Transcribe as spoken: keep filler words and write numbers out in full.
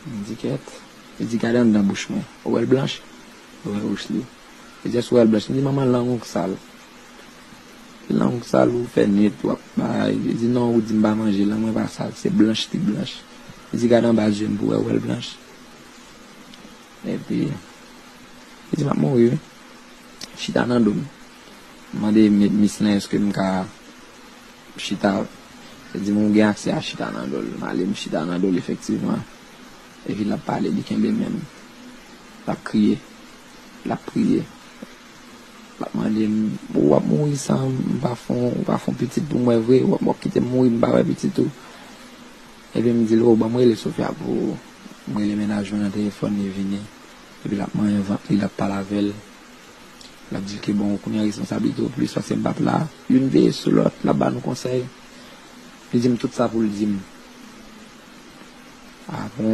M di, "Kèt." Li di, "Gade anndan bouch mwen. Ou wè l blanch?" Mwen wè bouch li. Li di, "Èske w wè l blanch?" M di, "Manman, lang ou k sal. Lang ou k sal, ou fè nwit, w ap bay." Li di, "Non, ou di m pa manje, lang mwen pa sal, se blanch li blanch." Li di, "Gade anba zye m pou w wè, ou wè l blanch." Epi, li di, "M ap mouri, wi." Chita nan do m. M mande mi-, mis lan, èske m ka chita? Li di m, "Ou gen aksè a chita nan do l." M ale, m chita nan do l, efektivman. Epi l ap pale, li kenbe men m. L ap kriye. L ap priye. L ap mande m, "Ou ap mouri san m pa fon, ou pa fon pitit pou mwen vre, w ap, w ap kite m mouri, m pa wè pitit ou." Epi m di l, "O, ban m rele Sofia pou ou." M rele mennaj mwen nan telefòn, li vini. Epi l ap manyen vant li, l ap pale avè l. L ap di l ke bon, kounye a responsablite yo plis paske m p ap la. Youn veye sou lòt, l ap ba nou konsèy. Li di m tout sa pou l di m. Apre,